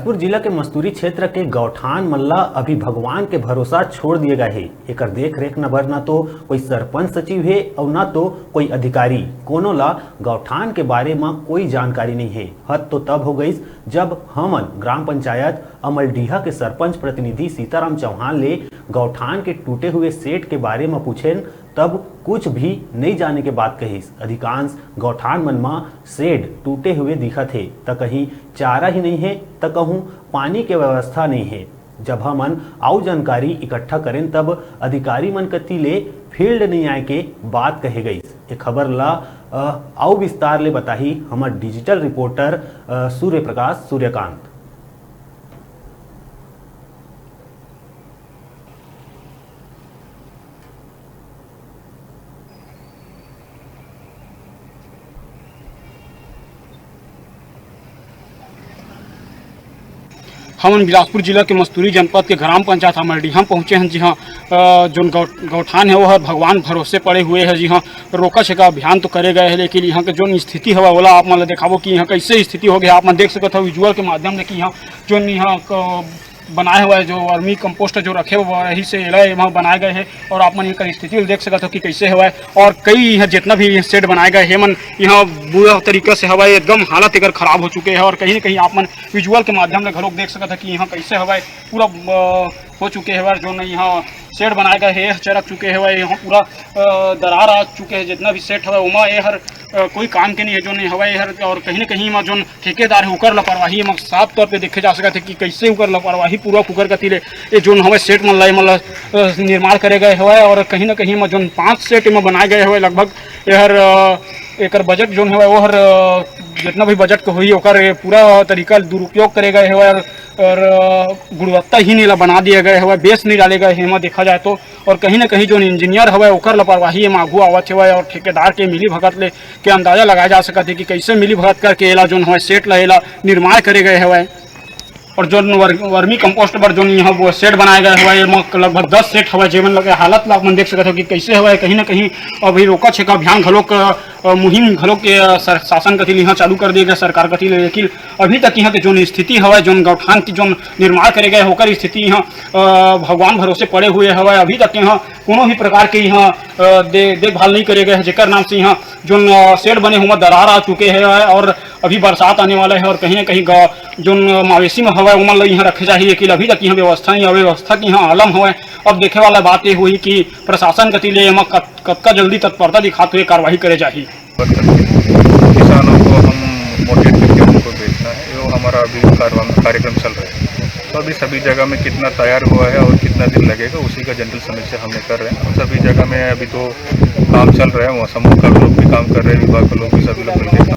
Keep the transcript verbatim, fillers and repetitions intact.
बिलासपुर जिला के मस्तूरी क्षेत्र के गौठान मन ला अभी भगवान के भरोसा छोड़ दिए गए हे। एकर देख रेख न बर ना तो कोई सरपंच सचिव हे अउ ना तो कोई अधिकारी कोनो ला गौठान के बारे म कोई जानकारी नहीं हे। हद तो तब हो गईस जब हमन ग्राम पंचायत अमलडीहा के सरपंच प्रतिनिधि सीताराम चौहान ले गौठान के टूटे हुए शेड के बारे म पूछेन, तब कुछ भी नहीं जाने के बात कहिस। अधिकांश गौठान मन म शेड टूटे हुए दिखत हे, त कहीं चारा ही नहीं हे, त कहूँ पानी के व्यवस्था नहीं हे। जब हमन आउ जानकारी इकट्ठा करेन, तब अधिकारी मन कति ले फील्ड नहीं आए के बात कहे गईस। ए खबर ला, अ, आउ विस्तार ले बताही हमर डिजिटल रिपोर्टर, अ, सूर्य प्रकाश सूर्यकांत। हमन बिलासपुर जिला के मस्तूरी जनपद के ग्राम पंचायत अमलडीहा पहुंचे हन, जिहां, अ, जोन गौ-, गौठान हे, वो हर भगवान भरोसे पड़े हुए हे, जिहां रोका छेका अभियान तो करे गए हे, लेकिन यहाँ के जोन स्थिति हवय, ओला आप मन ला देखाबो कि यहाँ कैसे स्थिति हो गया। आप मन देख सकत हो विजुअल के माध्यम ले कि यहाँ जोन यहाँ क-, बनाए हुआ है, जो वर्मी कंपोस्ट जो रखे हुए रही से एला एमा बनाए गए हे, और आप मन एकर स्थिति ल देख सकत हो कि कैसे हवय। और कई यहाँ जितना भी शेड बनाए गए हे मन, यहाँ बुरा तरीका से हवय, एकदम हालत एकर खराब हो चुके हे। और कहीं ना कहीं आप मन विजुअल के माध्यम ले घलोक देख सकत हो कि यहाँ कैसे हवय, पूरा, अ, हो चुके हवय। जो न यहाँ शेड बनाए गए हे, चरक चुके हवय, यहाँ पूरा, अ, दरार आ चुके हे। जितना भी शेड हवय, ओमा ए हर, अ, कोई काम के नहीं है, जो नहीं हवय ए हर। और कहीं ना कहीं एमा जोन ठेकेदार हे, ओकर लापरवाही एमा साफ तौर पे देखे जा सकत हे कि कैसे ओकर लापरवाही पूर्वक ओकर कति ले ए जोन हवय शेड मन ला, एमन ला, अ, निर्माण करे गए हवय। और कहीं ना कहीं एमा जोन पाँच शेड एमा बनाए गए हवय, लगभग ए हर, अ, एकर बजट जोन हवय, वो हर, अ, जितना भी बजट के होही, ओकर ए पूरा तरीका दुरुपयोग करे गए हवय। और, और, अ, गुणवत्ताहीन एला बना दिए गए हवय, बेस नहीं डाले गए हे, एमा देखा जाए तो। और कहीं ना कहीं जोन इंजीनियर हवय, ओकर लापरवाही एमा आगू आवत हवय और ठेकेदार के मिली भगत ले के अंदाजा लगाया जा सकत हे कि कैसे मिली भगत करके एला जोन हवय शेड ला एला निर्माण करे गए हवय। और जोन वर-, वर्मी कंपोस्ट बर जोन यहाँ वो शेड बनाए गए हवय, एमा लगभग दस शेड हवय, जेमन लगे हालत ला अपन देख सकत हो कि कैसे हवय। कहीं ना कहीं अभी रोका छेका अभियान घलोक, अ, मुहिम घलोक के, अ, सर-, शासन कति ले यहाँ चालू कर दिए गए सरकार कति ले, लेकिन अभी तक यहाँ के जोन स्थिति हवय, जोन गौठान की जोन निर्माण करे गए हे, ओकर स्थिति यहाँ, अ, भगवान भरोसे पड़े हुए हवय। अभी तक यहाँ कोनो भी प्रकार के यहाँ, अ, दे-, देखभाल नहीं करे गए हे, जेकर नाम से यहाँ जोन, अ, शेड बने हे, ओमा दरार आ चुके हे और अभी बरसात आने वाला हे और कहीं ना कहीं ग-, जोन मवेशी में हवय, ओमन ल यहाँ रखे जाही, लेकिन अभी तक यहाँ व्यवस्था नहीं, अव्यवस्था के यहाँ आलम हवय। अब देखे वाला बात ये होही कि प्रशासन कति ले एमा कत-, कतका जल्दी तत्परता दिखात हुए कार्रवाई करे जाही। किसानों को हम मोटिवेट करके उनको बेचना है, वो हमारा अभी कार्यक्रम, कार्यक्रम चल रहा है। तो अभी सभी जगह में कितना तैयार हुआ है और कितना दिन लगेगा, उसी का जनरल समीक्षा हम लोग कर रहे हैं। और सभी जगह में अभी तो काम चल रहा है, वहाँ समूह का लोग भी काम कर रहे हैं, विभाग के लोग भी, सभी लोग मिलकर